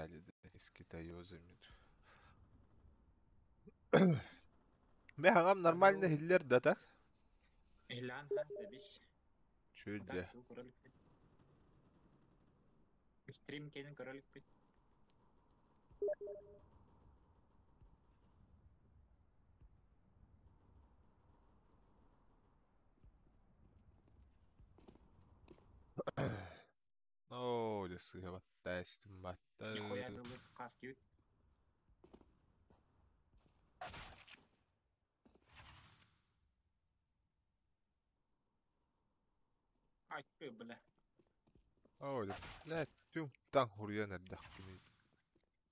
Взяли, да, из китаёзами. Мен аҕам нормально иһиллэр да так? Иһиллээн ха, сэбис. Чүдэ. Так, туу көрө иликпит. Стрим кэнин көрө иликпит. Оо, дьэ сыыһа баттаа истим баттаа. Нихуя тылы хас киют. Айкы, бля. Оо, дьэ, блядь, түҥ таҥ хуруйан эрдэхпиний.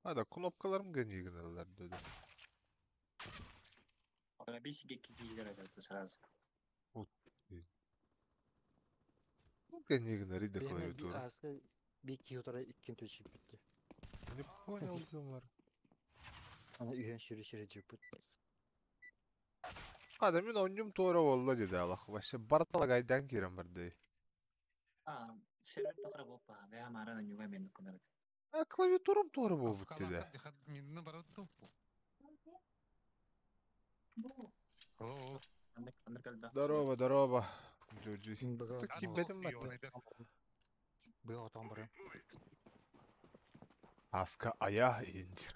А да кнопкаларым гэнии гыналлар да. Бисиге кикилер это сразу. Вот. Ну, гэнии гынары да клавиатура. Бики утара иккин төчүппүттэ. Не понял, думар. Ана үйен сүрү сүрү жыппыт. А, да мин онньум туора буолла диде алах. Вообще барталагайдан киирэн барды. А, сервер тохра бопа, бэя маран нюга мен кунарат. А, клавиатурам туора буолбут диде. Здорово, здорово. Джуджи. Кимбетим батта. Быга отон бары. Аска ая инжир.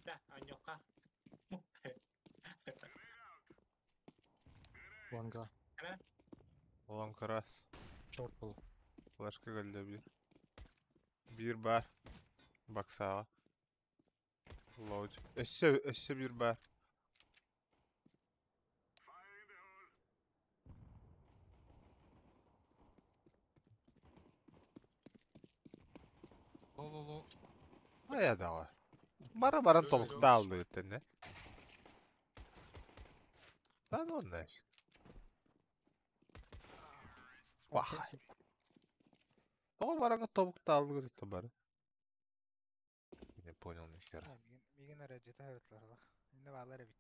Да, аньока. Ланга. Улам карас. Шорт был. Флешка галля бир. Бир бар. Баксаға. Лоуд. Өссө, өссө бир бар. Ло-ло-ло. Ая даҕа. Бары баран тобукта алды өттенне. Да ну нафиг. Вахай. Тоҕо бараҥа тобукта алды өттө бары. Не понял ни хера. Мигин аралдьыта ырытталар. Инне баалар эбит.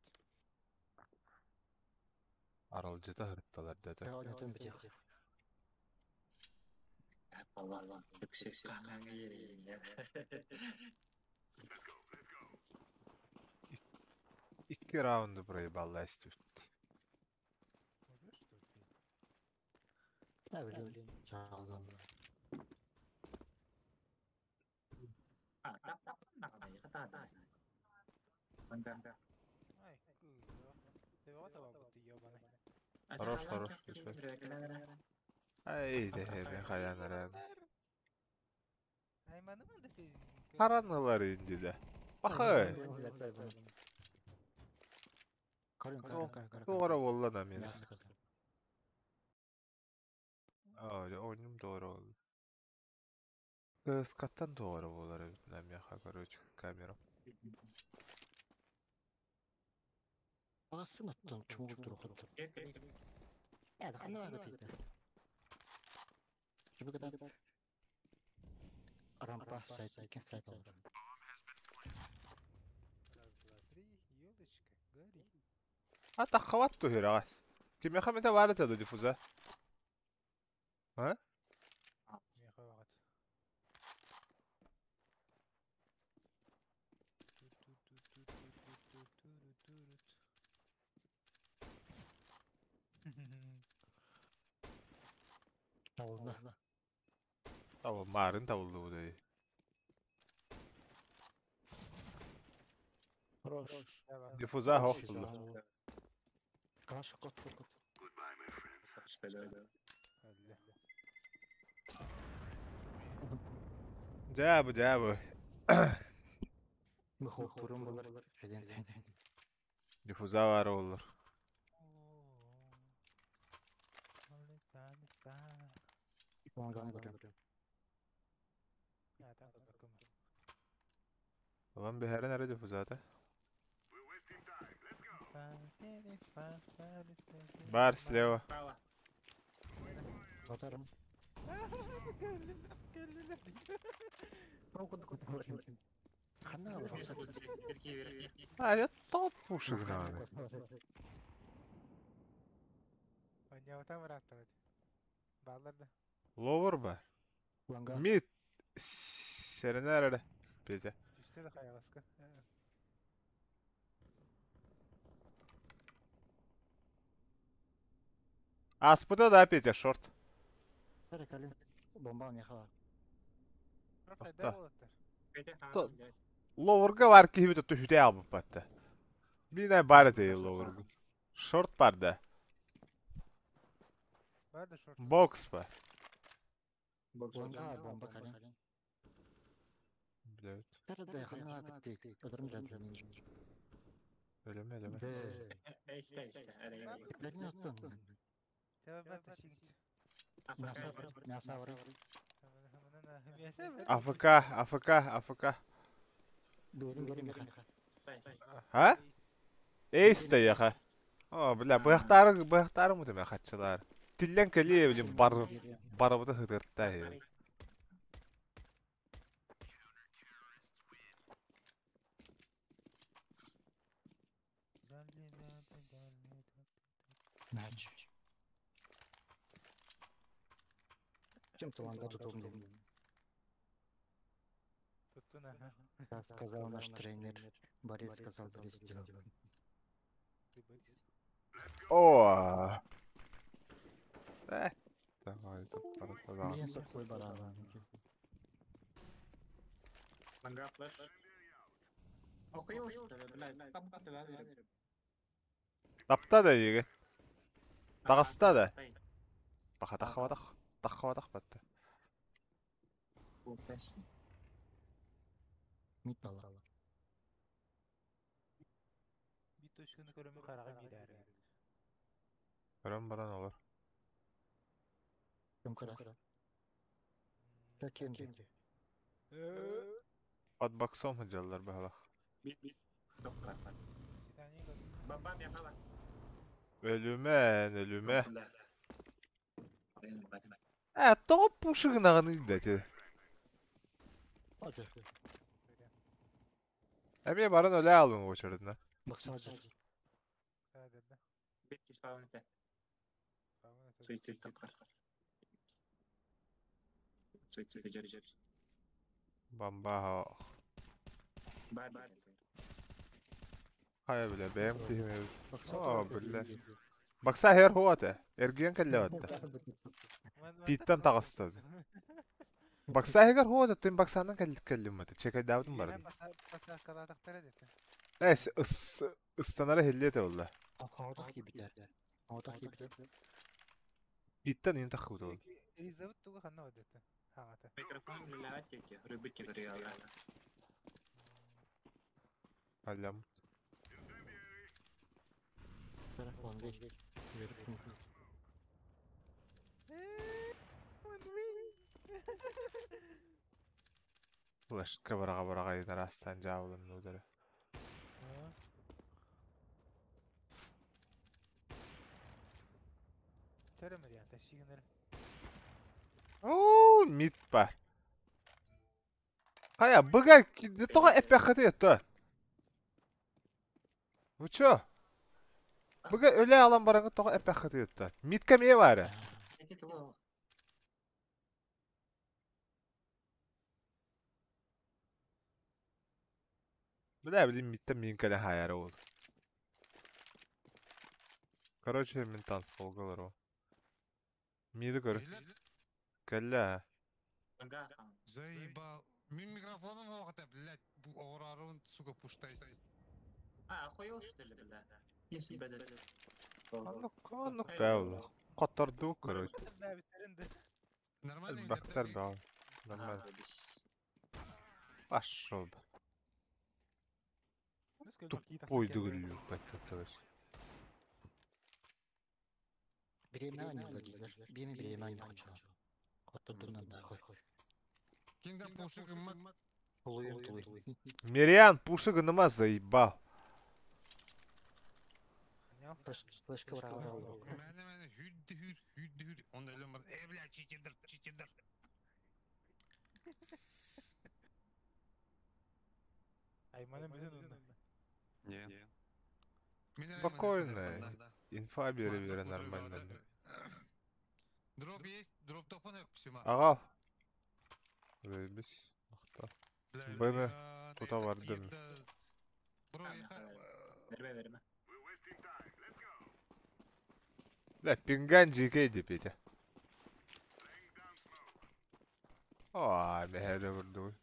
Аралдьыта ырытталар деді. Отон битих. Алла, Икки раунду проебалла эстибит. Да, блин, чалгам. А, тап тап на на Ай, кыыл. Тебе табабыт ёбаный. Хорош, хорош, Ай, де хаян аран. Айманымын да ти. Харанылар инди де. Бахай. Карын, карын, карын, карын. Doğru болла да мен. Аа, ойнум doğru oldu. Скаттан doğru болар эбит меха, короче, камера. Багасын аттан чумук турук. Я да ханна бага дейт. Жибегеде рампа сайт экен сайт алар. Раз, два, три, елочка, гори. А таххават туһирагас. Кимеха мете баар этэ диффуза? А? Меха багат. Табылды. Табыл марын табылды бу дей. Хорош. Диффуза хох булду. Калаш кот кот кот. Жабы, жабы. Мөхөк турум болар. Хеден хеден. Диффуза бар олар. Ланганы көрөм. Olan бэһэрин эрэ диффузата. Бар слева. Батарым. Ханна алар. А, я топ пушек надо. Оньявата бырааттабыт. Баалар да. Ловер бар. Ланга. Мид. Сэрэнээр эрэ, Петя. Түстэ да хайаҕаска. Ааспыта да, Петя, шорт. Эрэ кэлин. Бомба миэхэ баар. Шорт хайдах уолаттар? Петя То- хаан блядь. Ловурга баар киһибит отто хүтэ аҕалбыппатта. Биир баар этэ ловурга. Шорт бар да. Баар да шорт. Бокс бар. Бокс. Бомба, бомба кэлин. Блядь. Эрэ да ханна кытты. Ödürüm geldi. Өлөмө, өлөмө. Бе. Эйсте, эйсте. Эрэ, эрэ. Бэрин аттын. Тэбэ ташигит. Мясо мясо бар. АФК, АФК, АФК. Бэрин бэрин миэхэ. А? Эйс да яха. О, бля, быахтары, быахтары мутаме хатчылар. Тиллен кэлиэ, блин, бар, барыбыты хытырта. Нач. Чем таланта тутум дедим. Туттун аха. Как сказал наш тренер, Борис сказал, Борис сделал. Ты Борис. О! Э, давай, это Меня сухой баран. Манга флеш. Охуел, что ли, блядь? Тапка тебя верю. Тапта да еге. Таҕыста да. Баха таххабатах. Таххабатах батта. Мид балар. Bir точканы көрөмү карага биирээри. Көрөн баран олор. Ким көрөр? Ким? От боксом хыдьаллар баһалах. Баба мехала. Өлүмэн, өлүмэ. Э, тоҕо пушыгынаҕын да ти. Hadi. Эмиэ баран өлө алым очередно. Baksana жар. Саадырда. Бит исполните. Суицид тылкар. Суицид жер жер. Бамба. Бар бар. Хайа биле, бэм тиһиме. Baksana. О, биллэ. Бакса хер хуата. Эргиэн кэллэбэтта. Питтан таҕыста. Бакса хегер хуата, тин баксанан кэллиммэт. Чекайдаабытын барын. Пасакалаатахтара дете. Эс ыс ыстанара хиллиэте болла. Ağda gibi der. Ağda gibi der. Питтан ин таххыбыт ол. Элизабет туга ханна бадете. Хагата. Микрофон лилаат теке. Рыбыт теке Аллам. One way. Флешка бараға бараға инарастан жаабылын нудары. Теремер я ташигинер. Оо, мид бар. Хайа, быга тоҕо эппэххити этто. Вы чё? Быга өлө алан бараңы тоҕо эппэххити этто. Мидка мие бары. Эти того. Бля, блин, мидта мин кэлэн хайара ол. Короче, мин танцполга ол. Миди көр. Кэллэ. Манга хан. Заебал. Мин микрофоном оҕото, блядь, оҕорорун, сука, пуштайс. А, охуел что ли, блядь? Если бы это. Оннук, оннук бээл. Котордуу, короче. Нормально Бактар бээл. Нормально. Пошел бы. Тупой дөгүллүү баттаттабас. Биреме ойнуулар диилэр. Биэми биреме ойнуохчу. Оттодунан да хой. Кинда пушик гыммат. Тулуйун тулуй. Мириан, пуши гыныма заебал. Флешка браво. Мэне мэне хүдді хүр, хүдді хүр. Онда өлөм бар. Э, блядь, читердер, читердер. Айманын бүтүн унна. Не. Спокойно. Инфа бере бере нормально. Дроп есть, дроп топон өп, сюма. Ага. Заебись. Махта. Быны тута бардым. Verme verme. Да, пинган GK деп ете. Aa, mehede vurdu.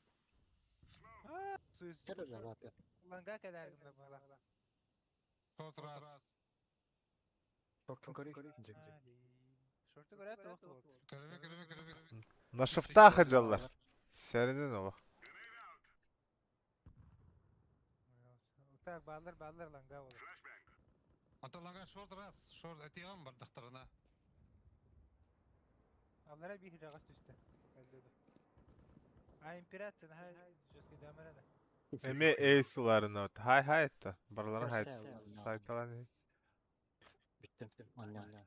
Суис. Кэлэ да баар. Ланга кэлэргин да бала. Шорт раз. Шортун көрүй. Шорту көрөт тоқ болду. Көрөбө, көрөбө, көрөбө. На шифтах жаллар. Сәрінен олақ. Так, баллар баллар ланга болот. Ата ланга шорт раз. Шорт этиğen бардактарына. Аллара бир жагас түстө. Өлдөдү. А император ха жөскө дамара да. Эме эйсыларын от. Хай хай etті. Барларын хай. Сайталан. Бүттүм. Анна.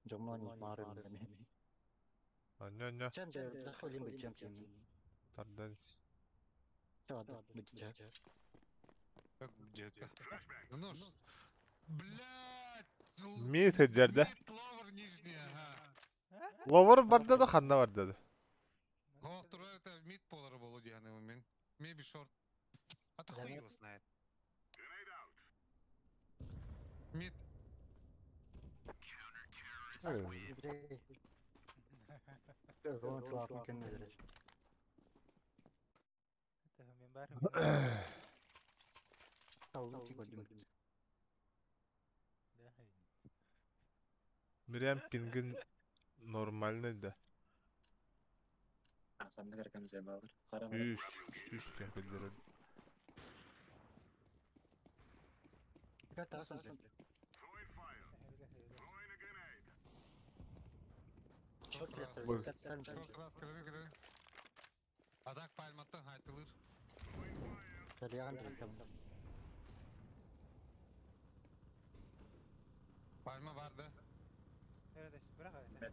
Жомнон маарым деме. Анне. Чан да дахолим битчем. Тардан. Чада битче. Как детка. Ну ж. Блядь. Мид жерде. Мид ловер нижний, ага. Ловер барда да ханна барда да. О, второй это мид полар был дианы момент. Maybe short. А то хуй его знает. Мид. Мен бар. Мирям пингин нормальный да. Ахамды кіркімзе балыр. Қарам. Үш, үш тен көддөрөр. Шорт раз, көрөбө, көрөбө. Адак пальматтан хайтылыр. Palma vardı. Nerede? Bırak hadi.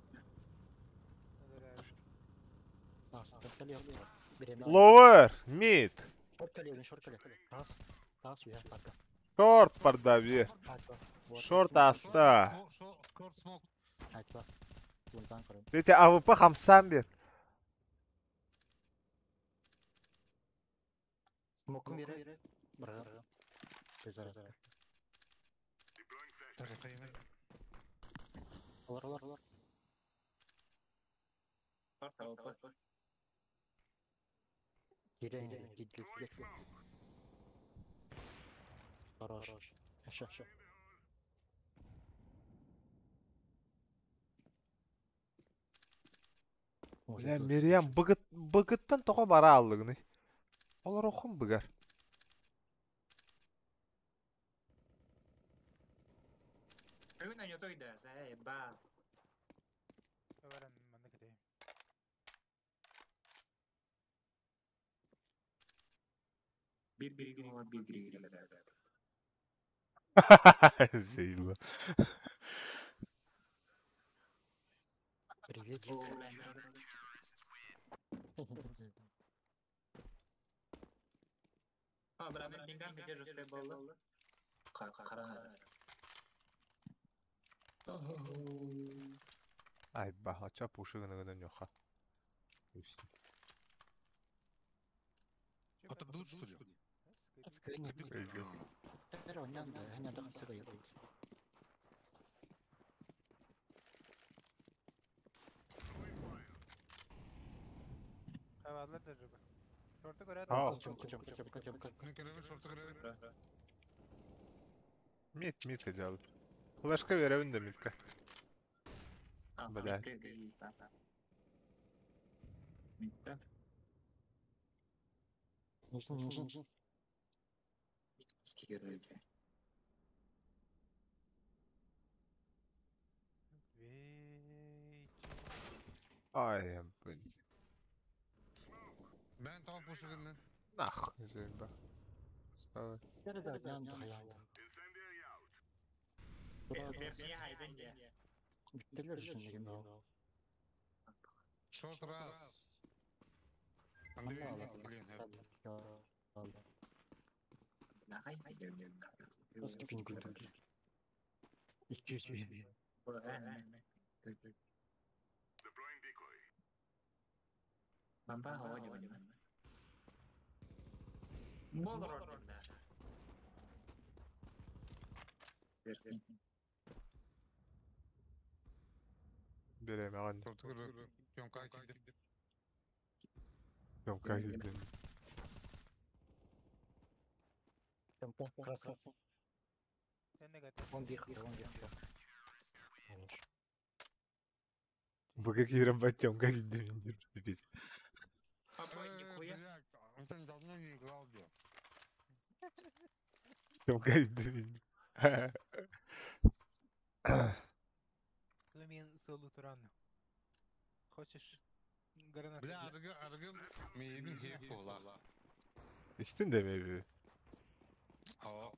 Ловер, мид. Шорт барда бир. Шорт аста. Шорт смок. Бете АВП хамсан бир. Хорош. Хорошо. Бля, Мириам быгыт быгыттан тоҕо бара аллыгыны. Олар охун быгар. Бүгүн ойнотойда, сай ба. Баран манна кетейин. Bir bir bir bir bir bir. Зейла. Привет. А, бра, мен пингам бите жөскө болду. Караңа. Ай баха, ча пушыгыны гынан йоха. Отодут, что ли? Хабарлар да жуба. Шорту көрөт. Ау. Мен көрөбүн, шорту көрөбүн. Мид, мид идеал. Флешка беребин да мидке. Бля. Мидте. Скигерде. Ай, блин. Мен топ пушыгыны. Нах, зейба. Ставы. Шорт раз. Андрей, блин, Бамба хава дьэ дьэ. Болор орден. Беремеҕин. Тёмка киирди. Тёмка киирдин. Тёмка, красавца. Он бихер, он бихер. Хорош. Быга киирэн ба Тёмка киирдин диир бит. Папа, нихуя. Блядь, он давно не играл, где. Тёмка киирдин. Мен солу туран. Хочешь гранату? Бля, арыгы, арыгы, мейбин хейп буолла. Истин да мейби. Оо.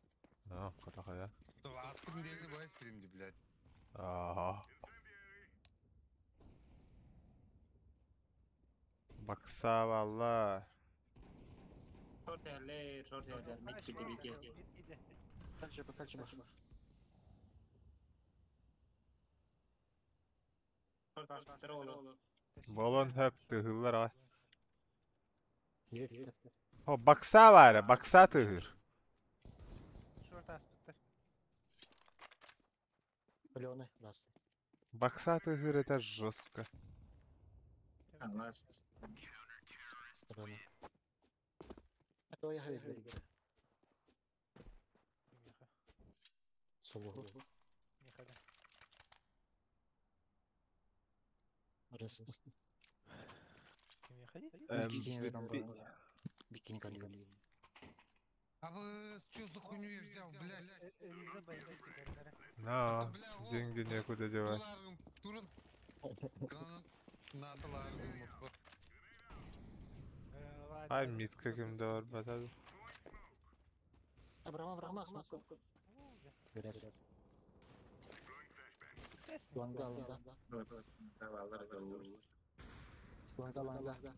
Аа, котохая. Ааспыт нэдиэлэни быһа испитим дии, блядь. Аа. Баксавалла. Шорт эле, шорт эле, мид киди бики. Дальше, дальше, дальше. Шорт аспыттар олу. Болон хөп тыһыллар а. Ер, ер. О, бакса баара, бакса тыһыр. Шорт аспыттар. Паленый, ласты. Бакса тыһыр это жестко. Аңлас. Паленый. А то я хавит. Миха. Соло. Миха да. Раз. Кимиэхэ дии? Бикини Бикини калли. А вы что за хуйню я взял, блядь? Риза байбай теперь. На, Бля, о, деньги некуда девать. Туларым, турун. На, туларым, вот. Ай, мид каким да бар батады. Абрама, Абрама, смак. Раз. Ланга, ланга. Давалар да. Ланга, ланга.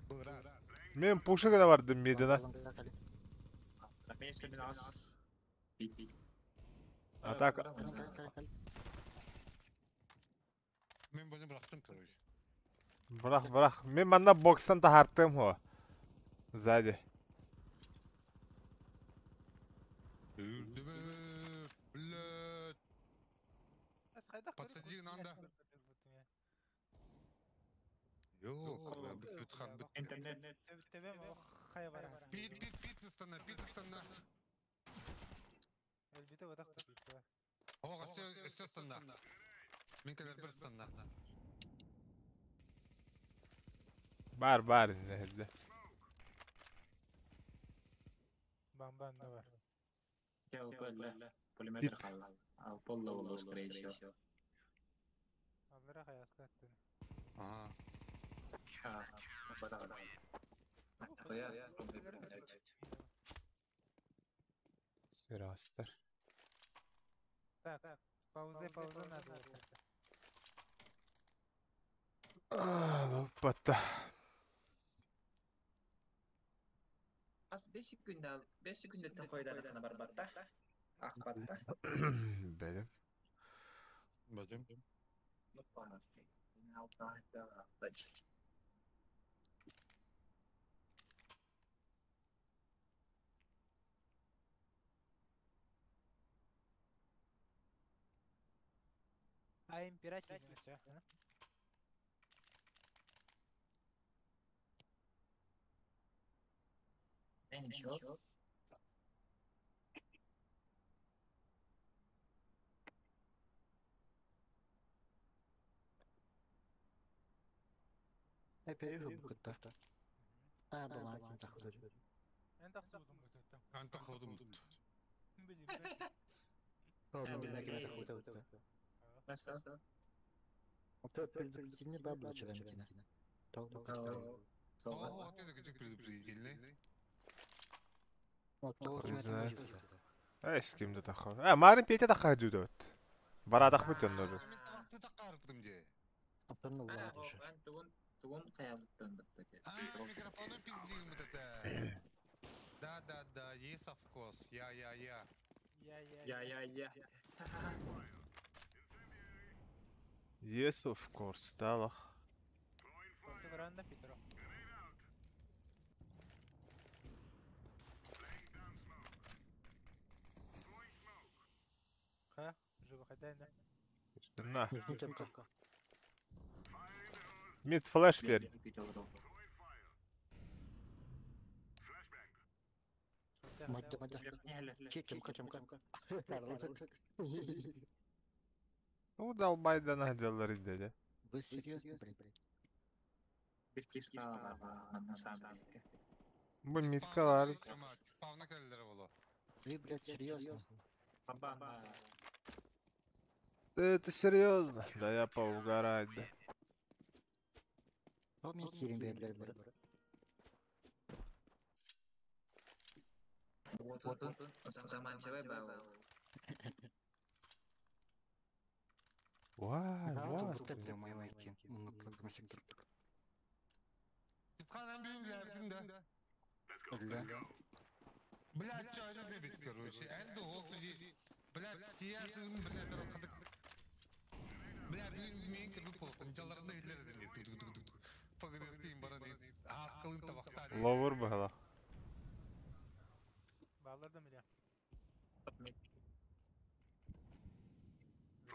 Раз. Мен пушыгына бардым мидина. Ланга, кали. Мен мен ас. Бит бит. А так, Кали, кали, кали. Мен бұны бырақтым, короче. бырах, бырах. Мен манна бокстан тахартым хо. Сзади. Үрдүбү, блядь. Подсади надо. Йо, бүт хат бүт. Интернет. Төбөм хая бар. Пит, пит, пит ыстана, пит ыстана. Элбите батак бит. Оға, все, все ыстана. Мен кәлер бір ыстана. Бар, бар инде. Бамбан да бар. Я упал. Пулемет Бит. хал. Ал полла болу, скорее всего. Аллара хая аскаттын. Ага. А, батак. Хуя. Сырастыр. Так, пауза, пауза надо. Лопата. Ас 5 күндә 5 күндә койдан бар батта. Ах батта. Белем. Бадым. А императив все. Ничего. Э, переход букытта. А, бама, ким тахты. Мен тахсыбытым бу. Анта ходым бүт. Билим. Мен ким тахты бутта. Nasıl? То предупредительный бабла чего-нибудь. Тол, О, вот это күчүк предупредительный. тол, Не знаю. Эй, с кем-то тахал. А, Марин Петя тахал дюдот. Барадах бит он уже. Мен табакты такарыптым де. Антон Ладыш. Ben тугун тугун каябыттан бытта. А, микрофоны пиздим вот это. Да, да, да, yes, of course. Я, я, я. Я я. Я я я. Yes, of course, талах. Веранда Петро. Ха, живо хозяина. На. Темка. Мид флеш бер. Мадда, мадда. Че, темка, темка. Ну, долбайдан аһдаллар индеде. Вы серьезно, блядь? Bir киска на самом деле. Бу мидка бар. Спавна кэллэр боло. Вы, блядь, серьезно? Баба. Ты это серьезно? Да я поугарать, да. Ол мен киирин бердилер бары. Вот вот вот. Заманчивый был. Вай, вай. Вот это мой майкин. Ну, как мы всегда. Титханан бүйін ләбдін да. Бля. Блядь, чайны дебит, короче. Энді оқты ди. Блядь, тиятын, блядь, қадық. Бля, бүйін мен кірбіп болықтым. Жаларында елдер едім. Пагадескейін бара дейді. Аскалын табақтар. Ловыр быһала. Баллар да миле.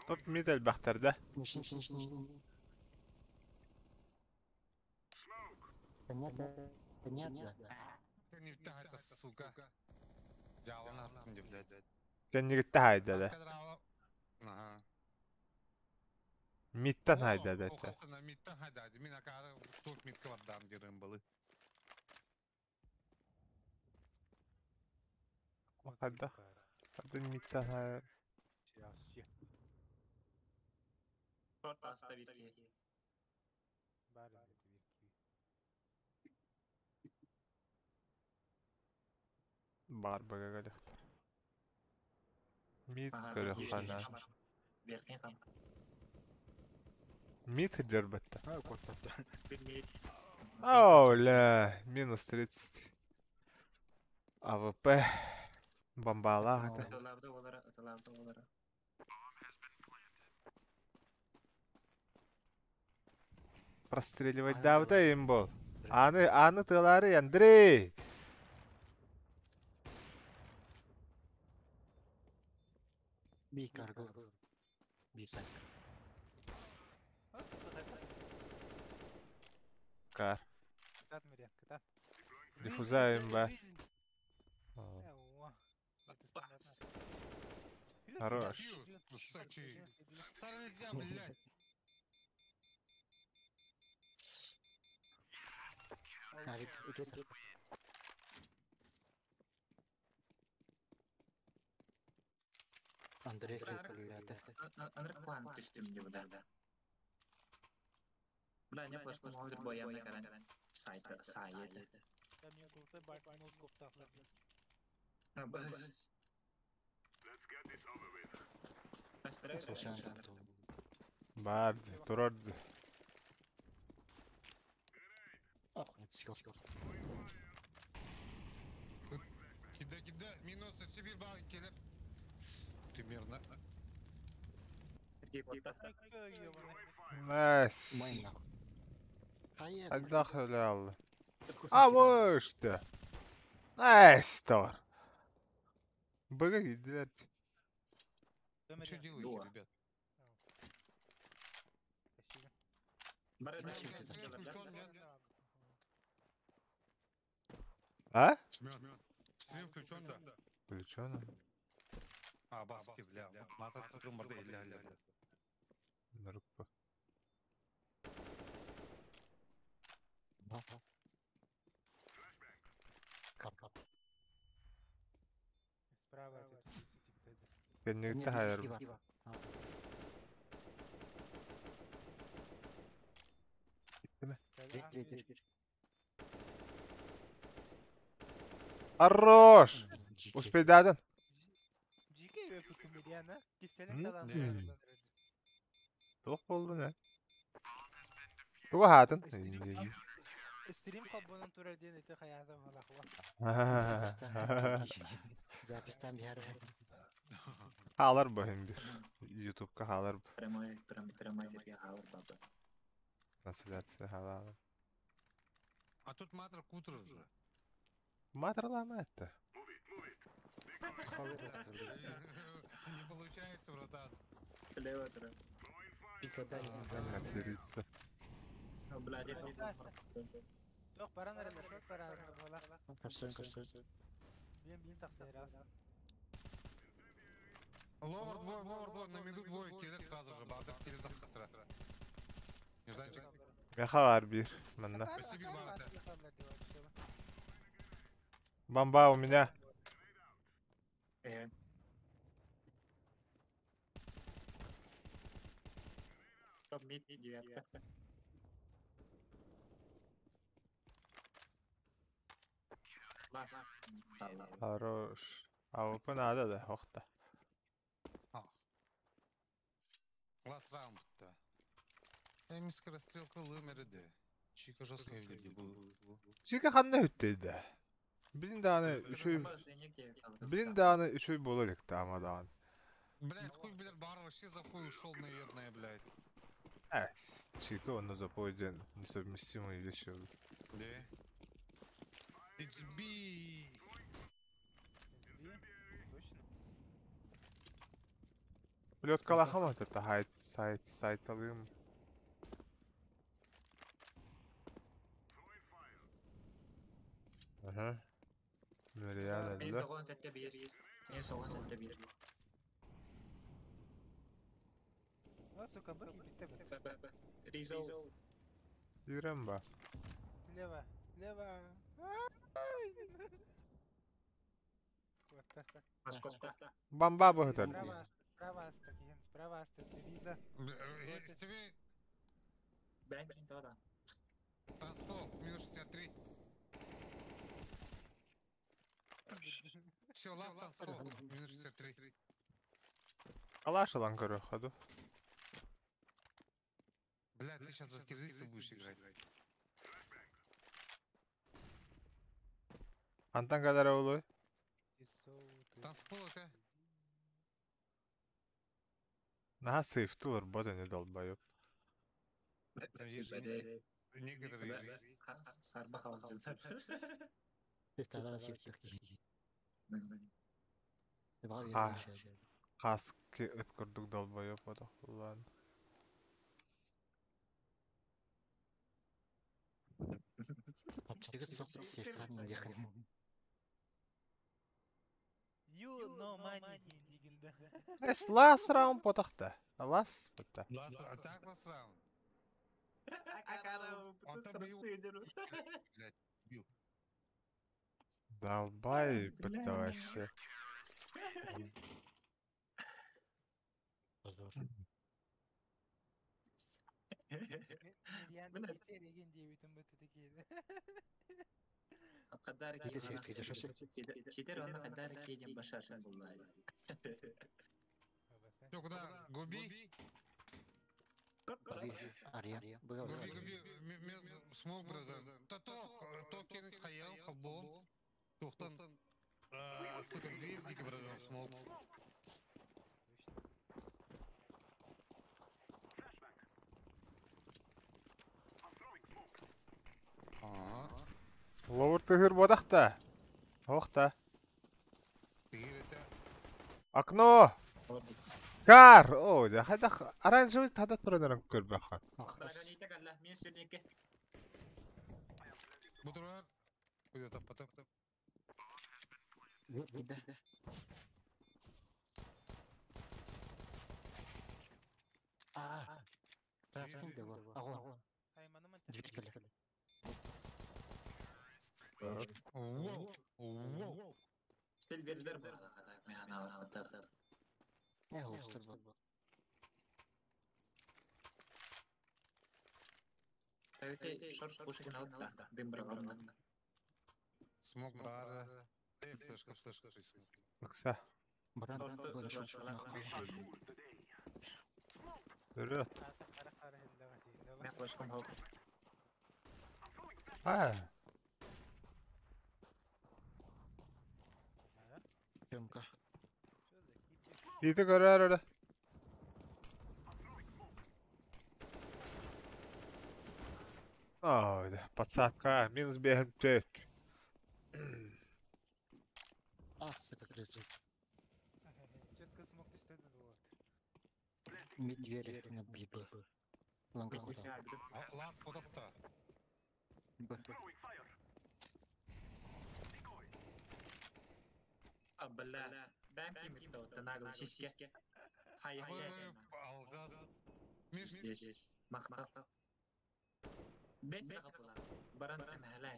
Топ мид элбэхтэр да. Ниш, ниш, ниш, ниш. Понятно. Понятно. Кеннигитте хайта, сука. Жалын арттым деп, блядь. Кэннигитте хайда да. Ага. Мидтен хайда да. Охасына мидтен хайда. Мин акары топ мидке бардам дерем былы. Хайда. Хайда мидтен хайда. Шорт оставить. Бар это Бар быга галехтар. Мид көрөххана. Верхний там. Мид дербетте. А, кот-то. О, ля, минус 30. АВП. Бомбалах это. Аталарда олара, аталарда олара. Простреливать давда им был. Аны, аны тылары, Андрей! Би карго. Би сайт. Кар. Катат мире, катат. Диффуза имба. Хорош. Сочи. Сара нельзя, блядь. Арик, иди. Андрей блядь. Андрей план түстүм деп да. Бля, не плашка модер боямны каран. Сайт, сайт. Бас. Барды, турарды. Ох, Кида, кида, минус 1 балл келіп. Примерно. Найс. Отдохнули. А, вот что. Найс, тор. Быга гидерт. Что делаете, ребят? А? Стрим включен, да? Включен. А, басты, бля. Мата турмарды илля илля. Нұрықпа. Кап, кап. Справа это Кеннигитте хайыр. Хорош! Успейдадын. Тоқ болды не? Туға хатын. Стрим холбонун турар диэн ити хаятым алахуа. Запистан бихар. Халар бахым bir. Ютубка халар. Прямой, прямой, прямой эфирге халар баба. Трансляция халар. А тут матр кутр уже. Матралама это. Не получается, братан. Слева тра. Никогда не знаю. Материться. О, блядь, это... Жоқ, баран эрэ, шот баран буола. Көрсөн, көрсөн. Биэн биэн тахсыра. Ловер двое, ловер двое, на миду двое, келет сразу же, бардак келет тахтыра. Нежданчик. Меха бар бир. Манна. Спасибо, Марта. Бомба у меня. Топ мид, девятка. Лас. Хорош. АВП надо да, охта. Last раунд-то. Я мискорострелка лымерді. Чика жестко евдерди бұл. Чика ханна хүттейді. Билин дааны үчүй Билин дааны үчүй болар икті ама даан. Блядь, хуй, блядь, бар вообще за хуй ушел, наверное, блядь. Эс, Чика он на запой день несовместимые вещи. Да. It's B. Точно. Плетка лахама это хайт сайт сайт алым. Ага. Мириан Мен да. соған сәтте бер. Мен соған сәтте бер. О, сука, бык битте бит. Б, Б, Б. Ризол. Ирем ба. Лево, лево. Ай! Вот так. Маскотта. Бомба быһытар. Справа, справа аста, киһин, справа аста, риза. Тебе Бән тада. танцпол, минус 63. Все, ласт танцпол, минус 63. Калаш алан көрө ходу. Блядь, ты сейчас за террориста будешь играть. Антан кадара олой. Танцпол это? Наха сейфтулар бот не долбоёб. Там есть же некоторые же есть. Сарба қалды. Тестадан сектик. А. Хаски ыт курдук долбоёб ото ладно. Ачыгы соқ сестан дехин. You no money дигинде. Эс лас раунд потахта. Лас бутта. Last, а так last round. Он там бил. Блядь, бил. Долбай бутта вообще. Позор. Мириан Блядь. битер еген диэбитин бытты текиде. Қадар Кете сектик жашасы. Четер онна қадар кейден башаршын булмайды. Все, куда? Губи? Губи, Ария. Губи, губи, смог, братан. Та то, токен хаял, халбо. Тухтан, сука, дверь дико, братан, смог. Ага. Ловыр тыгыр бодахта. Охта. Теперь это... Окно! Кар! О, да хайдах оранжевый тада туранарын көрбөхан. Мен сүрнеке. Бутурар. Куйда таппатак. Да. А. Красный да. Агон. Дверь келе. Воу! Воу! Силвердер бар. Мен ана Э, остыр бу. Тавите шорт пушек алып да. Дым браган. Смог брара. Эй, флешка, флешка, флешка. Бакса. Баран бу шорт. Вперед. Мен флешкам алып. А, Темка. ити көрөр өрө. Ой, да, подсадка, минус 5. А, сука, крыса. Четко смог түстеді вот. Мид двери на Б. Б. Лонг худа. Лас подопта. Б. А, бля. Бэм ким нагло сиське. Хай хай. Алгаз. Здесь. Мах мах. Бет капыла. Баран махала.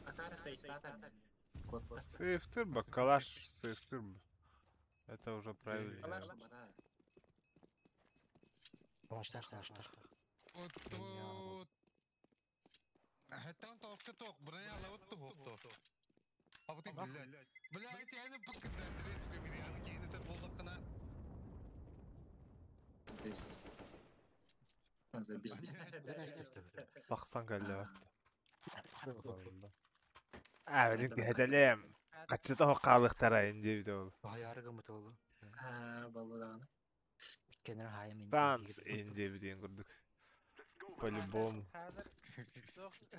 Акара сейстата. Сейфтыр калаш сейфтыр. Это уже правильно. Баштар, баштар. Вот. Хәттән тавышка тоқ, броня алып тоқ. А вот и блядь. Блядь, я не покидаю, я не киїнете болдақына. Здесь. Бақсан кәлі. А, блин, хәтәлем. Қачыта хоққалықтара инде бит ол. Баяры гымыт олу. А, балладаны. Кенер хайым. Танц инде бит ең көрдік. По-любому. Хазыр.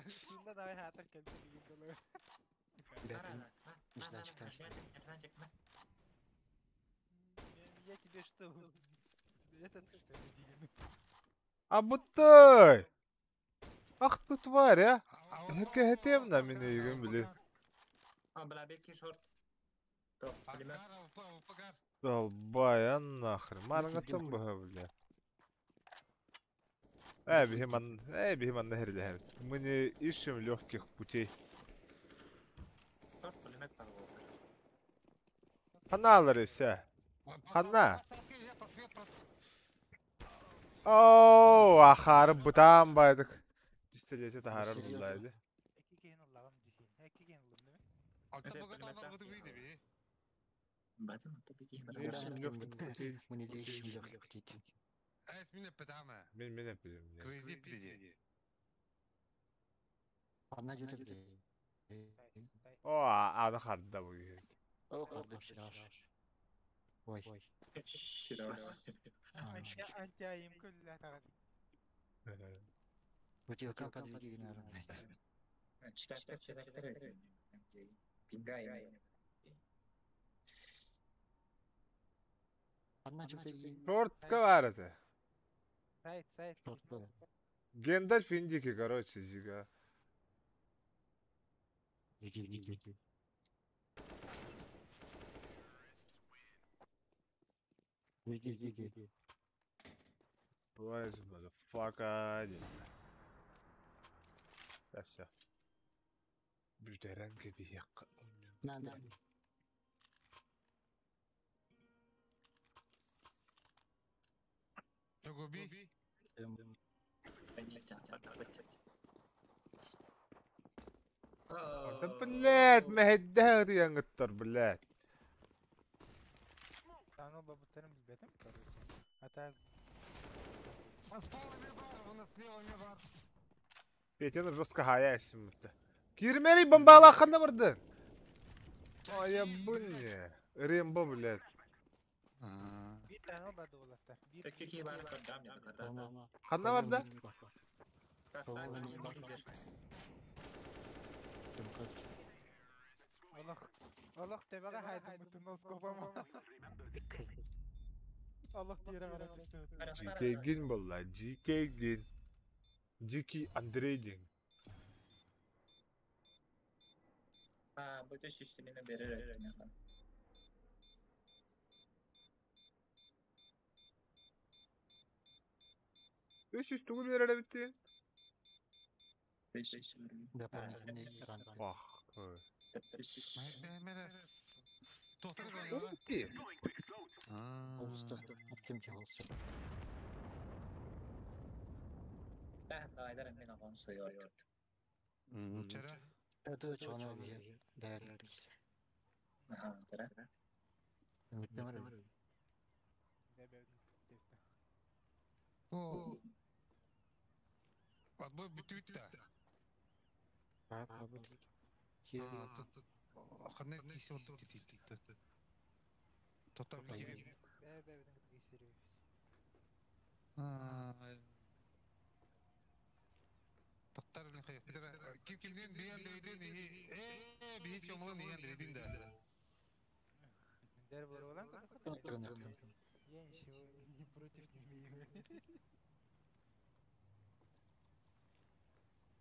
Сында давай хатыр келді деген долы. Бәтін. Значит, там что? Я тебе что? Этот что ли деген? А бутай! Ах ты тварь, а! Хәтем на мине еген биле. А, бля, беки шорт. Топ, пулемет. Долбай, а нахрен. Марыңа тым быһа, бля. Э, бихиман, э, бихиман нахерле. Мы не ищем легких путей. Шорт, пулемет порвал. Ханалар есе. Хана. Оу, ахары бутан байдык. Пистолети тахарар буллайды. Эки кейін уллагам дихин. Эки кейін уллам неме? Батым, то беки. Не ищем легких путей. Мы не ищем легких путей. Мен мен әппедем. Crazy пиде. Одна где-то где. О, аны харды бу. О, кардым шираш. Ой. Антиайым күллә тагын. Бутылка подведи, наверное. Читать, читать, Пингай. Одна где-то Шортка бар это. Сайт, сайт. Шорт был. Гендальф индики, короче, зига. Иди, иди, иди. Иди, иди, иди. Boys, motherfucker. Да все. Бүтерен кеби якка. Надо. Чогоби. Да блядь, мәһәддә яңыттар, блядь. Таны бабыттарын билбетим, короче. А так Петяны жестко хаясың бітті. Кирмери бомбала қанда барды. Ой, я блин. Рембо, блядь. бир таны бады улаттар. Бир Какие бар дам я когда. Қанда барды? Аллах. Аллах тебеге хайдым бутун оскопама. Аллах дире бара түстү. GK гин болла, GK гин. Дикий Андрей дин. А, бу төшүштүнө берер. Үш үш түгіл берер бітті. Да, правильно. Бах. Ой. Тоқтар Холста. Оптим холста. Айдар мен агон сойор. Чара. Это чона бир. Да, да. Аха, тара. Үміттен О. Отбой бүтүттә. Ханна кисе oldu тити. Тота битири. Тоқтар Ким кимден би Андрейден би Сёмалын и Андрейдин да. Я ничего не против не имею.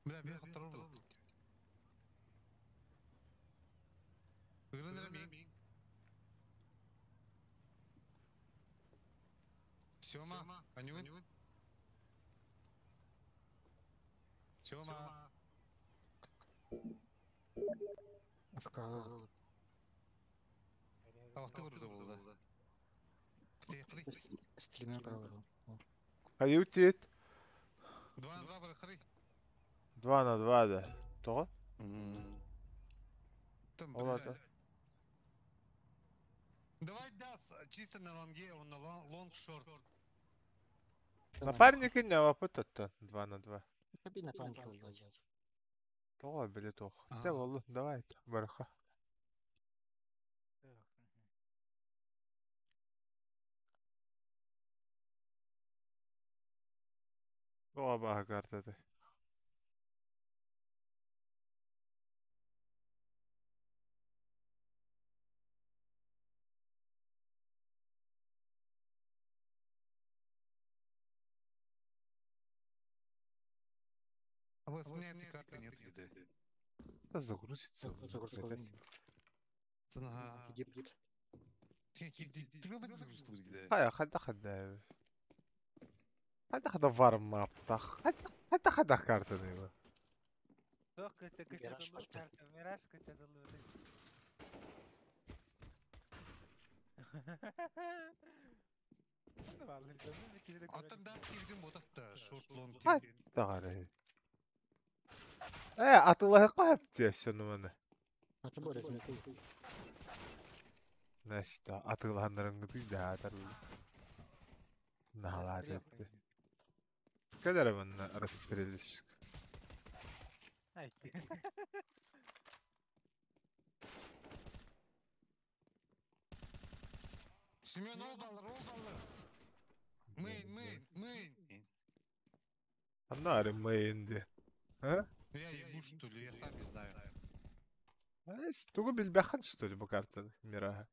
Бля, би хаттар был. Ырыныр мин. Сёма, Анюн. Сёма. Афкал. Алты burada болды. Стример правил. Аютит. 2 на 2 барахры. 2 на 2 да. Тоҕо? Там, Ол ата. Давай, да, чисто на лонге, он на лонг шорт. Напарники не опыт оттон 2 на 2. Таби напарники владеть. Тоҕо били тох. Те болду, давай бараха. Тоҕо баха картаты. А вот у меня этой карты нет где. Да загрузится. Загрузка. Ага. هيا خد خد خد خد فارم ماب تخ خد خد كارت Мираж كنت Аттан да стивдин ботакта шорт лонг. Тагары. Э, атылаһы кайып шуны маны. Аты бор resmi. Нэста атылаһаннарыңгы да атар. Наһалар этти. Кадar манна расстрелишь. Ай. Семен ол далыр, ол далыр. Мейн, мейн, мейн. Аннары мейнди. А? Я ебу, что ли, я сам не знаю. Тугу билбэхэн что ли бу картаны мираха.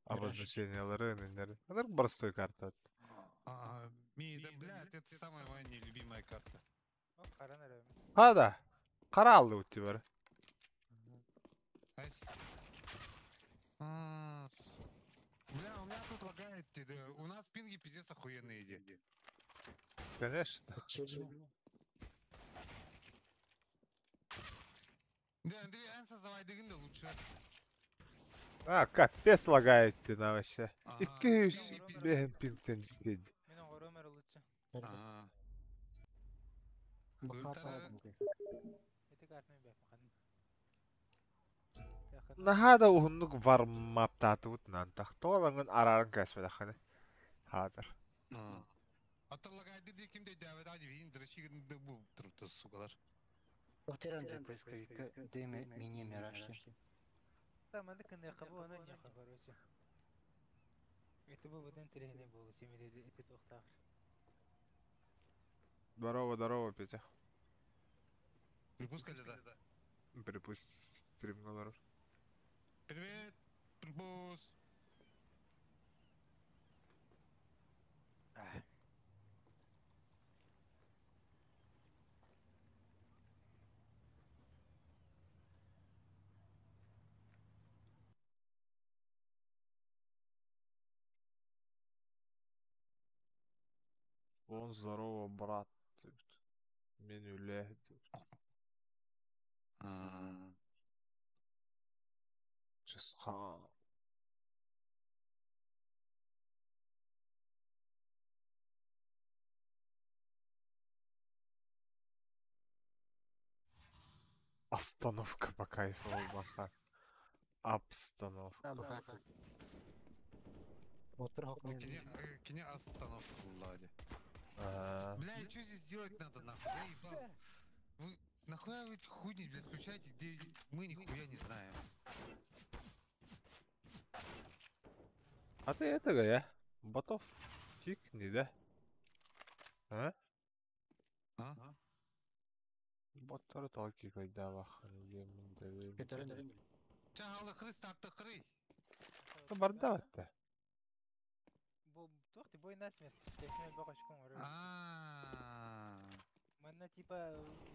Обозначениялары нелер. Анар простой карта. А, ми, да, блядь, это самая моя нелюбимая карта. Хада. Каралды ути бар. Бля, у меня тут лагает, у нас пинги пиздец охуенные иди. Конечно. Да, Андрей, эн создавай дегенде лучше. А, капец лагает ты на вообще. Икки үс бэхэн пингтен дискед. Мен оҕорум лучше. Ага. Бу карта. Эти картны бэп махан. Нахада уһуннук вармаптаатыбыт нантах. Тоолаңын арарын кэспэтэххини. Хаатар. Аттар лагайды дии кимде дәвет ади вин дрочигин бу турупта сукалар. Отер Андрей поисковика дыме мини мираж. Там аны кынны кабы аны не короче. Это был один тренер был, семь это тохтар. Здорово, здорово, Петя. Припускали, да? Припусть стрим говорю. Привет, припус. Он здорово, брат. Мен үлэ. Чысха. Остановка по кайфу баха. Обстановка. Кине остановка лади. Ага. Бля, и что здесь делать надо, нахуй? Заебал. Вы нахуя вы эти хуйни, блядь, включаете, где мы нихуя не знаем. А ты этого я? Ботов кикни, да? А? А? Боттары тоҕо кыйдаабаххын диэммин да Көтөрөн. Чахалы хры старты хры. Барда батта. Бу туох ти бой насмерть. Тэхне бакашкон орой. А. Манна типа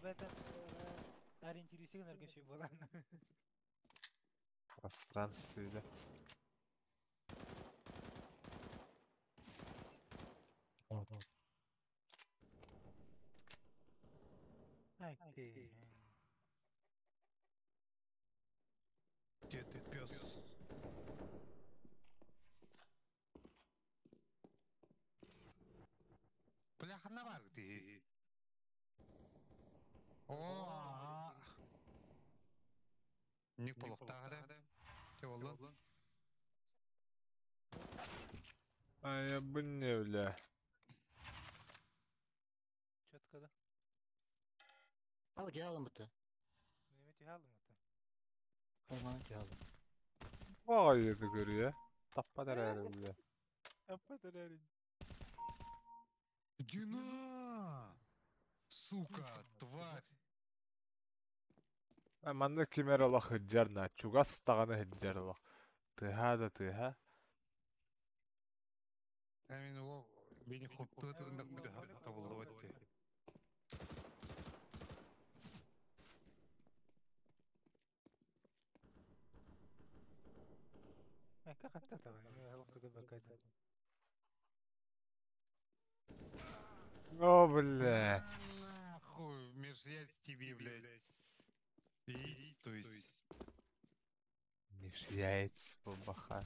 в этом ориентируйся на была. Пространстве. Ай ты. Где ты, пес? Бля, хана бар ты. О. Не полохтагара. Те болду. А я бы не бля. Четко да. Ау, дьялым это. Мені тягалым это. Роман дьялым. Vay это görüyor. Tappa derler бля. Апа дәрәрин. Иди на! Сука, тварь. Манна кимер олох хыджарна, чугас таганы хыджар олох. Тыха да тыха. Мен ол бени хоптуга тыгындак бите табылды батты. Ай, как это там? Ну, О, бля. Нахуй, меж яиц тебе, блядь. Яиц, то есть. Меж яиц бабаха.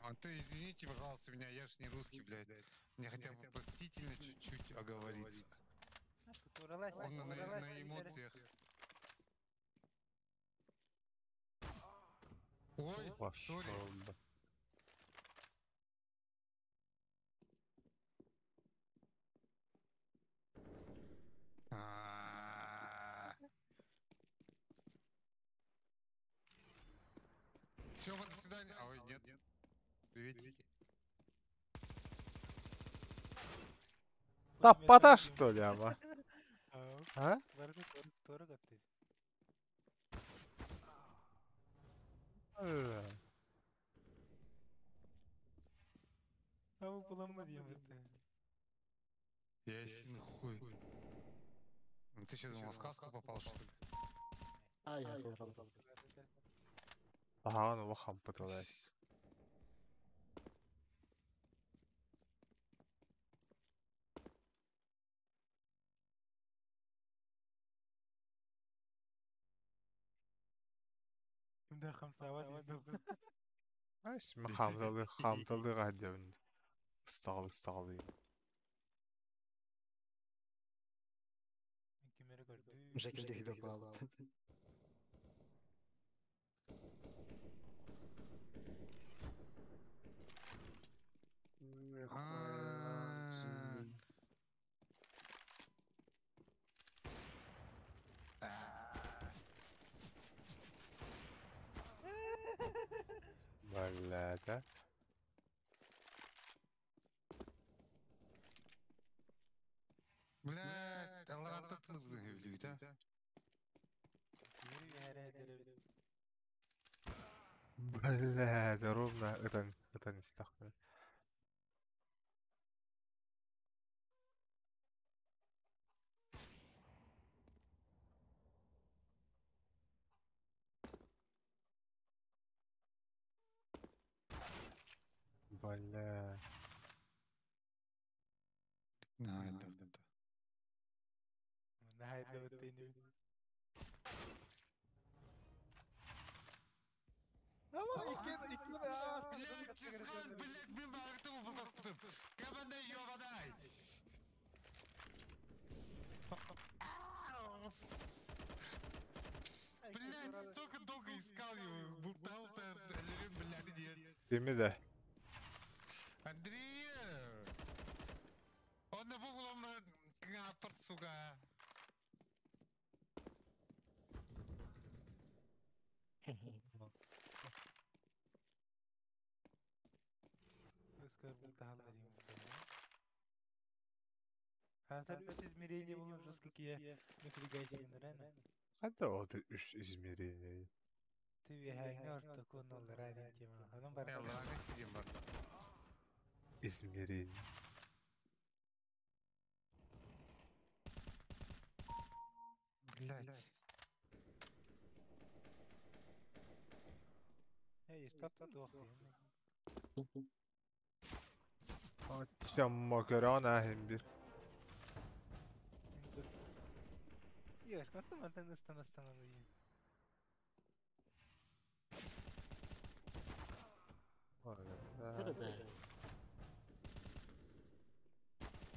А ты извините, пожалуйста, меня, я ж не русский, блядь. Мне хотя бы простительно чуть-чуть оговориться. Он на эмоциях. Ой, Пошел сори. бы. Все, до свидания. А, ой, нет. Приветики. Таппата что ли, ама? А? Абы буламма дием бит. Ясен хуй. Ну ты что, думал, в сказку попал, что ли? Ай, я работал. Ага, ну лохам пыталась. Кимдә хамсава диде. Ай, мен хамталы хамталы гаджабын. Ыстағалы ыстағалы. Кимери көрдү. Жекелде хибе баабыт. Бля, да? Блядь, аллах тынырдың а? Бля, это ровно это не стахнул. Бля. На, это, это. Нахайда бит. Алла, икен, икен, Блядь, Чисхан, блядь, мен бағытым бұзаспытым. Кабандай ёбадай. Блядь, столько долго искал его. Бутал-то, блядь, нет. Деми да. Андрей! Он на буглом капорт, сука. Хантар үс измерение булан жестко кие напрягайся рано. Ханта ол үс измерение. Ты вехайна ортоку ноллара дин тема. Анан бар. Лага сидим бар. Измерение. Блять. Эй, что тут дох? Чамма көрөн ахим бир. Йор, кантан мантан ыстан ыстан алыйын. Nerede?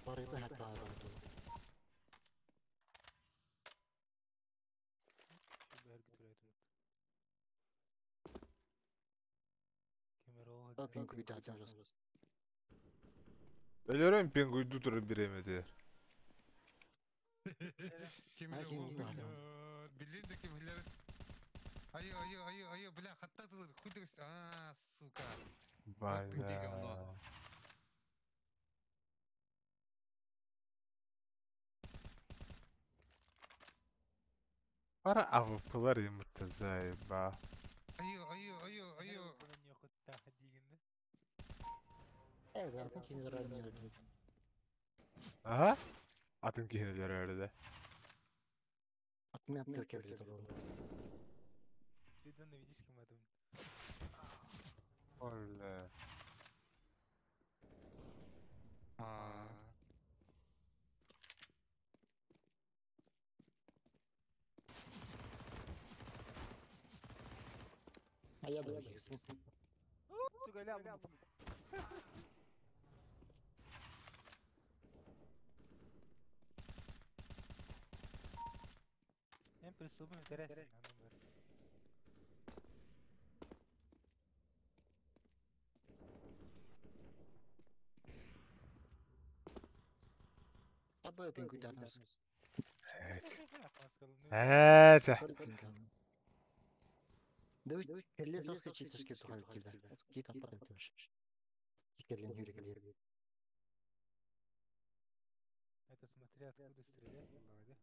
Barıda hata oldu. Пинг үйдәден жас. Өлөрөм пингуйду туруп биремедер. Ким А, ким билер? Билин да ким билер. Айо, айо, айо, айо, бля, хатта тылыр, хуй ты, а, сука. Бля. ты где говно. Ара АВПлар юмытта заеба. Айо, айо, айо, айо. Evet, zaten kimler ölmüyor. Aha. Атын киһинелер өрдө. Atmayan Türkiye bile oldu. Оля. А. Aya da biliyorsun. Hem присылбым интересен. Абы пинг үйдәден жас. Evet. Evet. Дөвч келле сос читиш кеп тухай килде. Ки таппат өтөш. Келлен хүргелер. Это смотря откуда стрелять, было, да?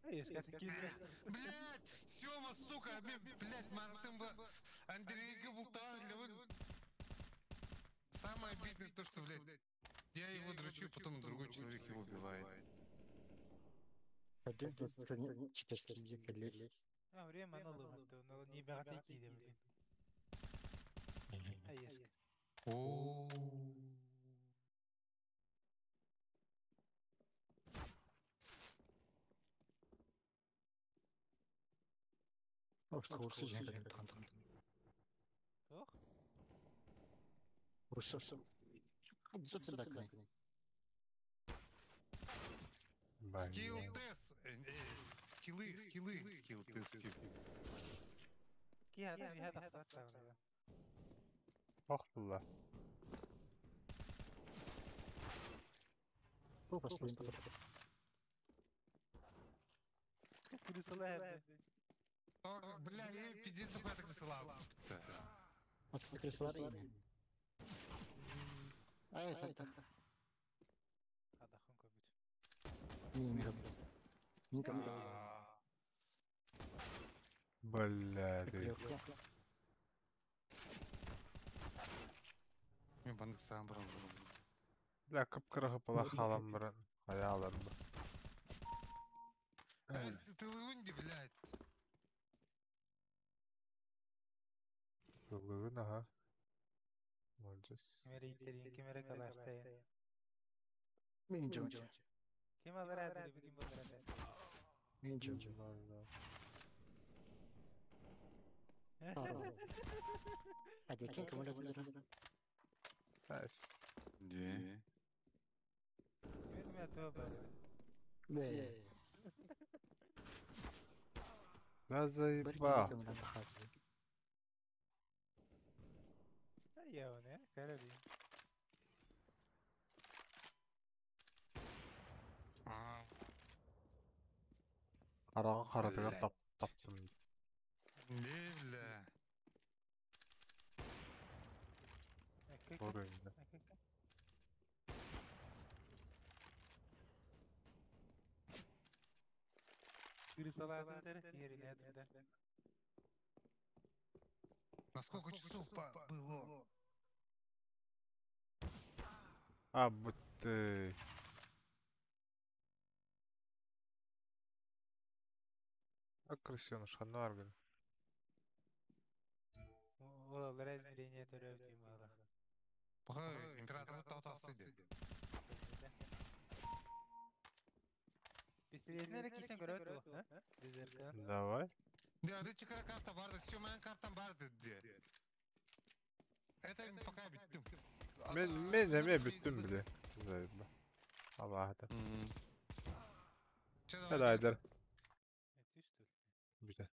Эй, я ж Блять, Сёма, сука, мен, блять, мартын ба, Андрейга бултан, Самое обидное то, что, блядь, я его дрочу, потом другой человек его убивает. Один читиш кеп келле. А, время оно ловит, но не бегать киде, блин. Ай, О. Орс жеңген тантан. Тох? Орс. Хадзот да кне. Скилл тест. Скиллы, скиллы, скилл тест. Скилл. Ки хада, ви хада хата. Ох була. Бу последний. Присылай. Бля, я пиздец такой так присылал. От присылар ине. Ай, хата. Хада хон кобит. Не не. Никому. Бля. Мен бандык саған барам. Бля, кып-кыры була халам бирен. Хаялар бу. Ты лывынди, блядь. Бүгін аха. Молодец. Кемере интерин, кемере калашта. Мен жон. Кем алар әділі, бүгін болар әділі. Мен жон. Hadi kim kabul edilir? Nice. Де. Мен мен бар. Бе. Да заеба. Я оны, караби. Караган каратыгар тап таптым. Не, бля. Көрүннэ. На сколько часов было? А, вот. А крысёныш, ханна аргын. Пока император тау-тасы. Давай. Да, рычаг карта барды, все, моя карта барды, где? Это пока биттим. Мен эме бүттүм биле. Заеб. Аллах это. Hadi Haydar. Бүтэ.